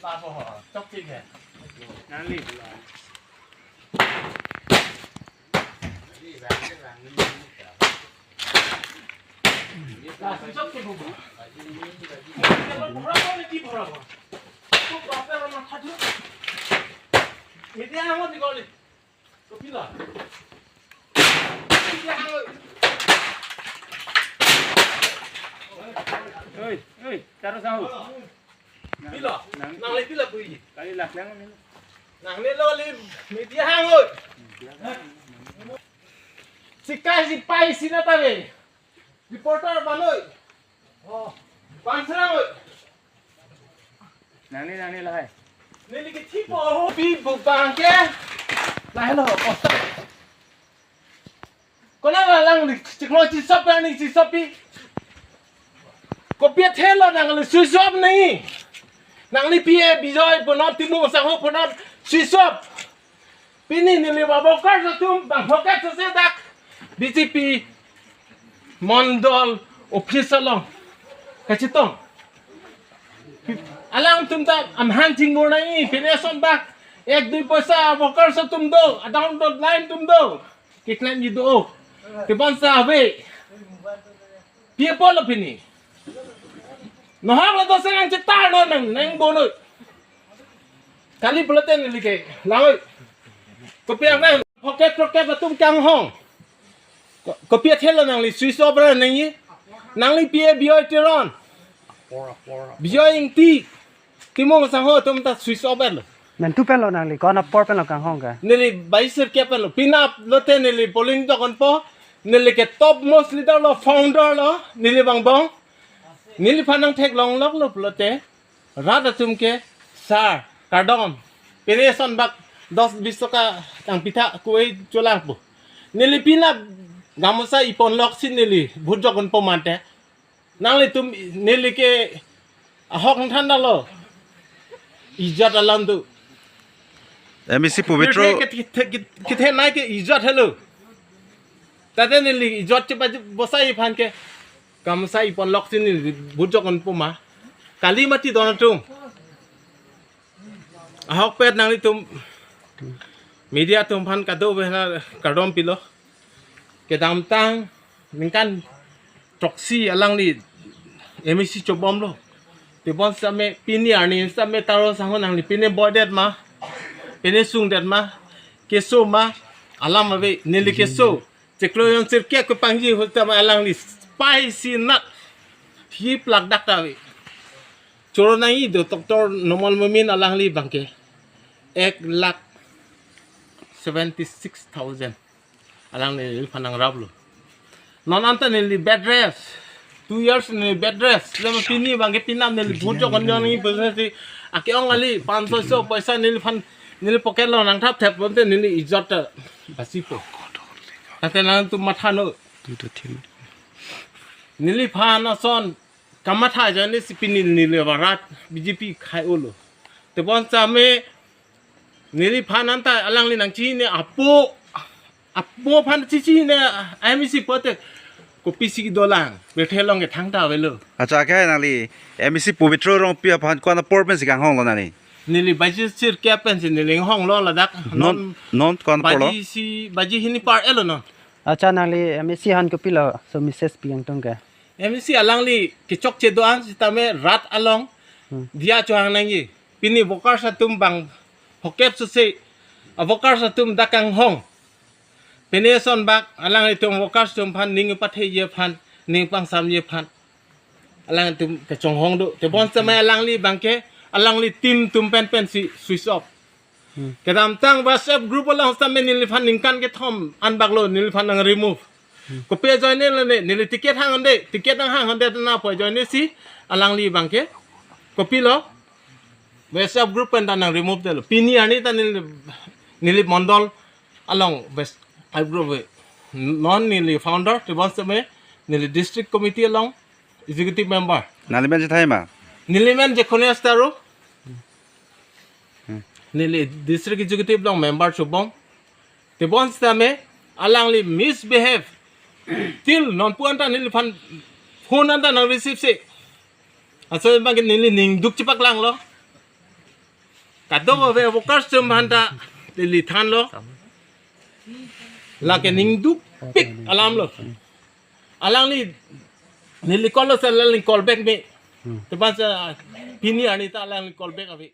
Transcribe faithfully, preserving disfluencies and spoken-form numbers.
Lapo ho, chokche ke. Nangli. Laso chokche bubu. Bhora bhora ne ki bhora bhora. To bapre na khaju. Media hang di goli. To pila. Oi, oi, Taro Sahu. Pila, nang, nangli pila pui. Kali laklang ni. Nangli lo li media hang oi. Sikai sipai sina ta ve. Reporter ban oi. Oh, ban serang oi. Nangli, nangli lahai. Neli ke thipo ho pi bu bang ke. Lahai lo. Oh. Konat alang ni chiklo chisop, alang ni chisop pi. Kopi athelo nangli chisop nangji. Nangli P A Bijoy punon, Timung Sangho punon chisop. Pini neli ba workers atum bang hoket sese dak B J P mondol office along kachetong. Alangtum ta amhan chingmur nangji, pini ason bak ek dui poisa workers atum do, adang dot line atum do. Keklemji do. Tebonta ave. Pi apotlo pini. Nohok lo dosen nangchetar non nang, nang bonoi. Kali pulote neli ke. Langoi. Kopi ang nang. Hoket hoket atum kanghong. Ko-, kopi athelo nangli switch off ra nangji. Nangli P A Bijoy Teron. Bijoy Ingti. Timung Sangho atum ta switch off lo. Mentu penlo nangli, ko-an apor penlo kanghong ke? Neli baisir ke penlo. Penap lote neli polling jok-onpo. Neli ke topmost leader lo, founder lo, neli bang bong. Neliphan nangtheklong loklo pulote. Rat atum ke sar, kardom. Pini ason bak dos bis taka tang pitha kuai cholang pu. Neli penap gamosa ipon lok si neli vote jok-onpo mate. Nanglitum neli ke ahok thanda lo. Ijat alam tu. M A C Pabitro. Kethe, kethe, kethe, kethe nai ke ijat helo. Tate neli ijat chepa bosai aphan ke. Gamosa ipon lok si neli vote jok-onpo ma. Kali mati don atum. Ahokpet nanglitum media atum aphan kadokave aphan kardom pilo. Kedamtang ningkan throksi alangli M A C chobomlo. Tebon same pini arni same Taro Sangho nangli pini boydet ma. Pini sungdet ma. Keso ma. Alam ave neli keso. Chiklo jon sirkep kepangji ahut tame alangli spicy nut. Hi plak dak ta ave. Choro nangji do Doctor Numal Momin alangli abang ke ek lakh seventy six thousand. Alangli neliphan nangraplo. Non anta neli bed rest. Two years neli bed rest. Lema pini abang ke penap neli vote jok-on nangji pusi. Ake-ong kali panch sho poisa neliphan neli pocket lo nangthap thap pulote neli ijat ta basipo. Tate nangtum matha non. Neliphan ason kamatha ajoine si pini neli varat B J P khai-olo. Tebon same neliphan anta alangli nangchinine apo, apo aphan chinine M A C pulote kopisi dolang. Bethe along ke thangta avelo. Acha ke nangli M A C Pabitro Rongpi aphan ko-an apor pensi kanghonglo nangli? Neli baji sirkep pensi neli honglo ladak. Non, non, non ko-an aporlo? Baji si, baji hini par-etlo non. Acha nangli M A C aphan kopilo, so message pi kangtung ke? M A C alangli kechokche do-an sitame rat along. Hmm. Diya chohang nangji. Pini workers atum bang hoket sose a workers atum dak kanghong. Pini ason bak alanglitum workers atum aphan ning patheji aphan, ning pangsamji aphan. Alangtum kechonghong do. Tebon same alangli abang ke, alangli team atum pen pensi switch off. Hmm. Kedamtang WhatsApp group along sitame neliphan ningkan kethom an baklo neliphan nang remove. Hmm. Kopi ajoine lone, neli ticket hang-onde, ticket nanghang-onde na pu ajoine si alangli abang ke. Kopilo? WhatsApp group pen ta nang remove detlo. Pini arni ta neli, neli mondol along WhatsApp group ave. Non neli founder, tebon same neli district committee along executive member. Nangli men chethai ma? Neli men Jekhonia Taro. Hmm. Neli district executive along member chobom. Tebon sitame alangli misbehave. Till non pu anta neliphan phone anta nang receive si. Laso abang ke neli ning duk chepaklanglo. Kadokave workers atum aphan ta neli thanlo. Lake ning dukpik alam lo. Alangli neli call lo sir, alangli call back me. Hmm. Tepan sa pini arni ta alangli call back ave.